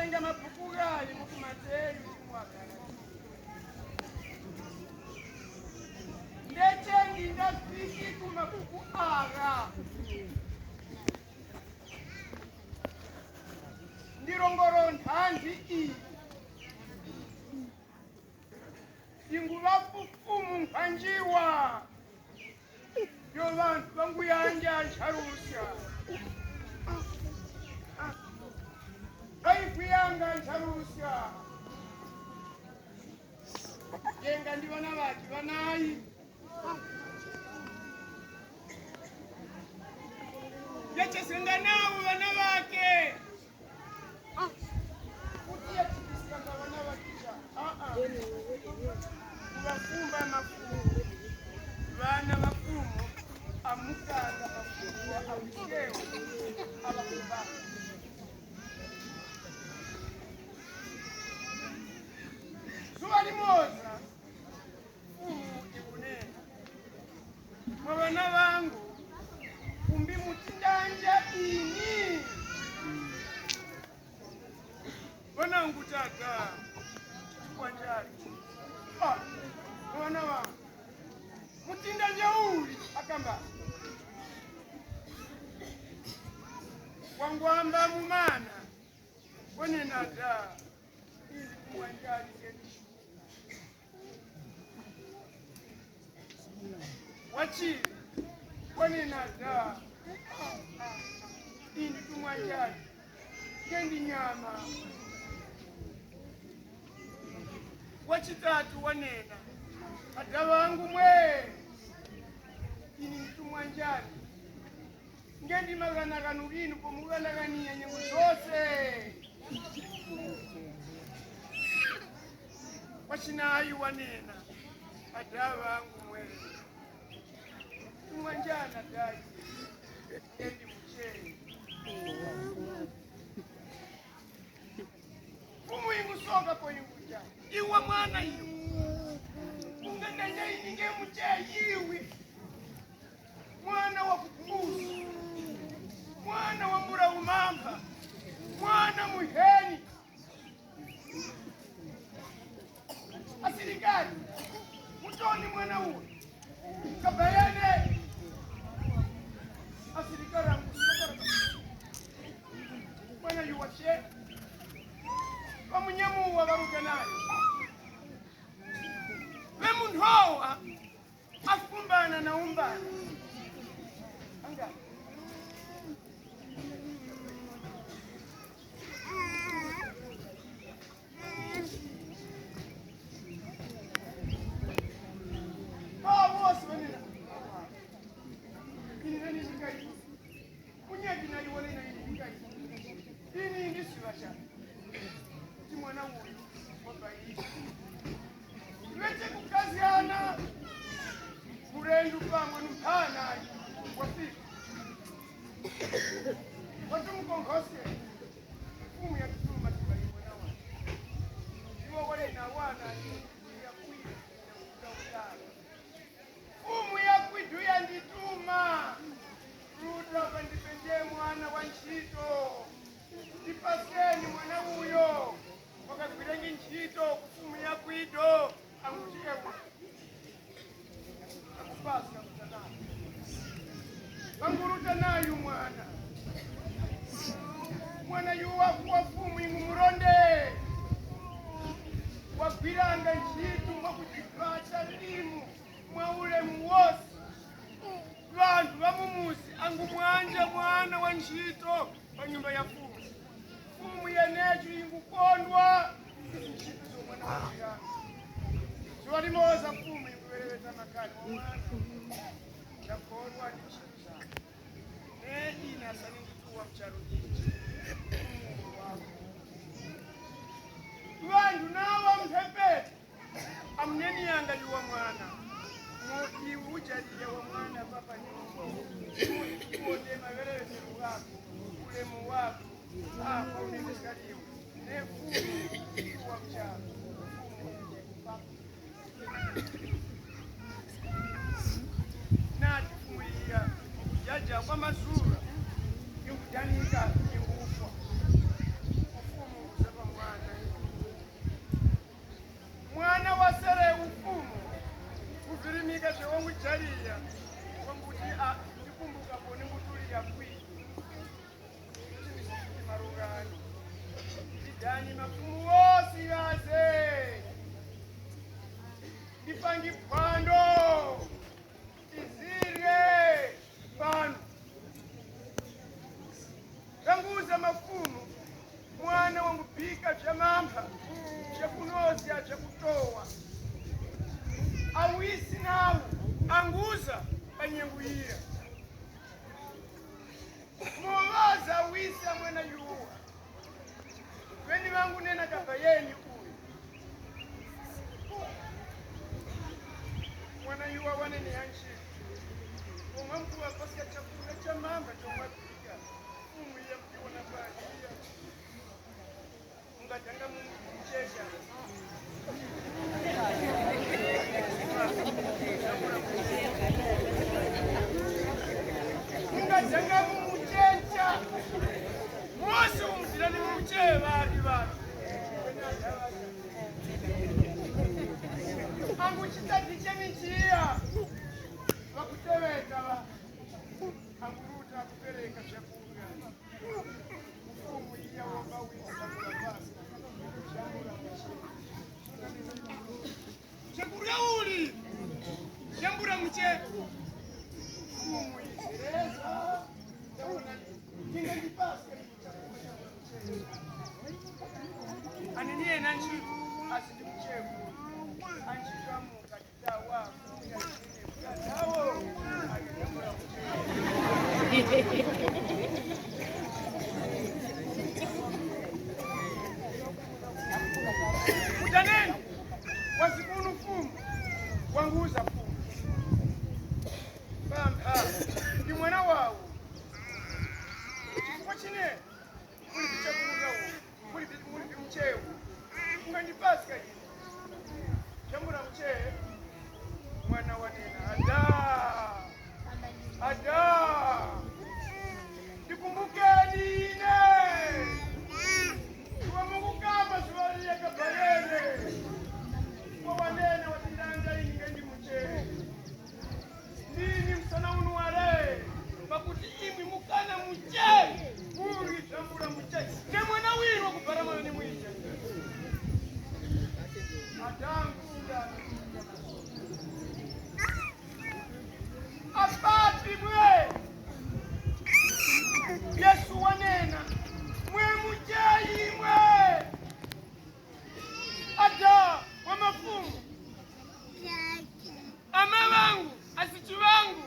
Ndikuwerenga mabhuku gayi buku Mateyu buku. Ndechengi ndafiki kumabuku aga ndirongoro nthanzi iyi inguva fufumu nkhanjiwa yo vantu vanguyanja ncharusa vaikuyanga ncharusa yenga ndi vana vake vanayi yachesenga navo vana vake kuti yachikisikanga vana vakicha kuvafumba mafumu vana vafumu amukanga mafumu awishewo avakumbanga. Zuva limoza fumu ikunena, mwa vana vangu kumbi mutindanja ini vanangu tata kwanjali vana vangu mutindanja uli akamba wangwamba mumana wanenata ili kumwanjali kenishu wachili wanenata indi tumwanjali kendi nyama. Wachitatu wanena, ada wangu mwe ini mtumwanjani ngendi magana inu pomuganaganiya nyengo zose. Wachinayi wanena, ada wangu mwe tumwanjana dai ngendi mucheni. Fumu ingusoka po inguja iwe mwana iyo ungendenje ininge mucheyiwi mwana wa kukumbusa mwana wa mbura umampa mwana muheni asilikali mutoni mwana uwe kabayane asilikali mwana yuwashe vamunyamuwa varuka nayo vemunhowa afumbana na umbana anga vose vanena ini nanishingai munyaki naiwona inainihingai ini ndisiva kuti mwana uyu wabaii vete kukaziana murendu pamwe numphana wafika watumukonkhose mfumu yatutuma tibai mwana wake iwo walena wana yakwira mfumu yakwidu yandituma ruda pandipenje mwana wa ntchito ndipaseni mwana uyo wakagwirengi ntchito kufumu yakwido angutiewe akupasa kutanayo vanguruta nayu mwana mwana yuwakuwa fumu ingumuronde wagwiranga ntchito mwakuchipata limu mwa ulemu wose vantu vamumusi angumwanja mwana wa ntchito pa nyumba ya fumu fumu yenecho ingukondwa izi ntchito zomwana wagwiranga zuva limoza fumu inguvereveta makani wa mwana ndakondwa ndi ntchito zako ne ine asanindituwa mchalo ichi Mungu wako vantu nawa mphepete amneni yanga yuwa mwana iujalile wa mwana papa nyumba uone maverevetero wako ulemu wako apa unendeskaliwe nefumu wa mchalo fumu papa nati fumulia mukujaja kwa mazura ingudanika ingufa ufumu usapa Ndipangi phwando tizirye pano. Tanguza mafumu mwana wangubika vya mampha vyakunozya vyakutowa awisi nawo anguza panyenguyira muvaza awisi amwena yuwa veni vangu nena kaba yeni uyu mwana yuwa wanene yanjira omwe mkuwa pasika chakula cha mamba chomwapika fumu iya kuiona bwajiya mungatanga mumuchecha mungatanga mumuchecha mose umuzirani mumuchee vari vanhu angu chitadzi chemichiya vakutevedza va anguruta akupereka zvakurya mufumu iya wovawisa kuvapasa chekurya uli shambura muche fumu izereza ndingandipasa aniniye nanchito asi ndimucheku anchikamuka titawa tawo akashambura muche. Mutaneni wazikunu fumu wanguza fumu pampa ndi mwana wawo chifukwa chine muli vichakurya uwu muli vimuchewu ungandipasika ine chambura muchee mwana wanena ada ada ndikumbukeni ine iwe Mungu kama zuwaliye kabayene kwa wanene watindanja ini ngendi muchee ndini msana unu wale pakuti imwi mukana muchee uri tambura muchee ne mwana winu wakubara ni mwije adangu sindana apati mwe Yesu wanena mwe muchei mwe ada wa mafumu ama vangu asichi vangu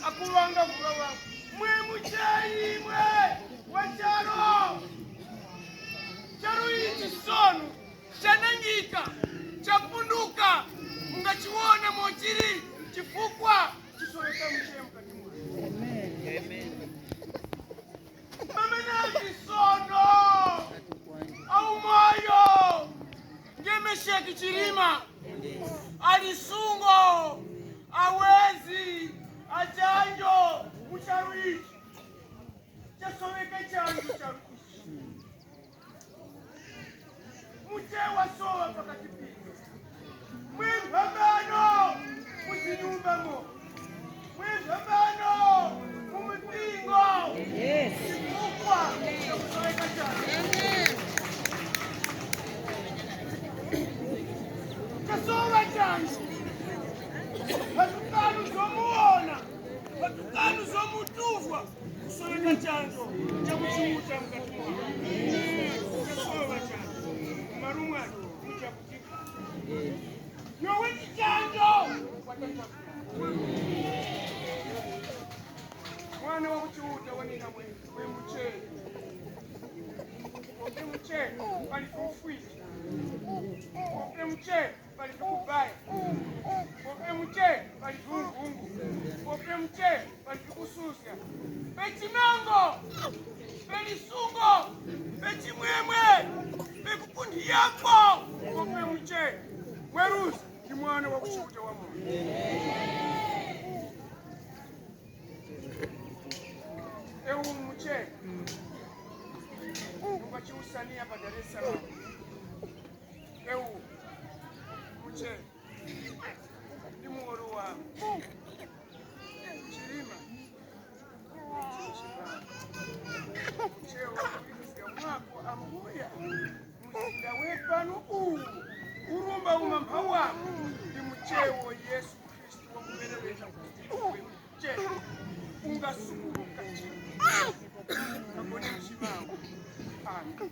akuvanga kuva vangu mwe muchei mwe wacharo charo ichi sonu chanangika chapunduka mungachiona mochiri chifukwa chisoleka muchee mukati mwa. Mama nazisono au moyo ngemesheki chirima alisungo awezi achanjo mucharu ichi chasoveka chanjo charu ichi muchewa sowa pakati pino mwimphambano muzinyumbamo mwimphambano mumipingo chifukwa chakusoveka chanjo chasowa chanjo vatukanu zomuona vatukanu zomutuvwa kusoveka chanjo chakuchiuta mukati mwako chasowa chanjo mumarumwano muchakutika yowe chichanjo mwana wakuchiuta wanena mwe muchee ope muchee palifufuita ope muchee palifikubaya ope muchee palifiungungu ope muchee palifikususya pechinango pelisungo pechimwemwe pekupundiyapo ope muchee mweruzi ndi mwana wakuchiuta wa Mungu. Ewu muchee ungachiusania pa Dar es Salaam ewu muchee ndi muhoro wa chirima muchee wakuitisya mwako ambuya muzinda wepano uwu urumba uma mpha wako ndi Chewo Yesu Kristu wakuperekeza kuti iwe mche ungasukuluka chii kagone mchimawo. Amen.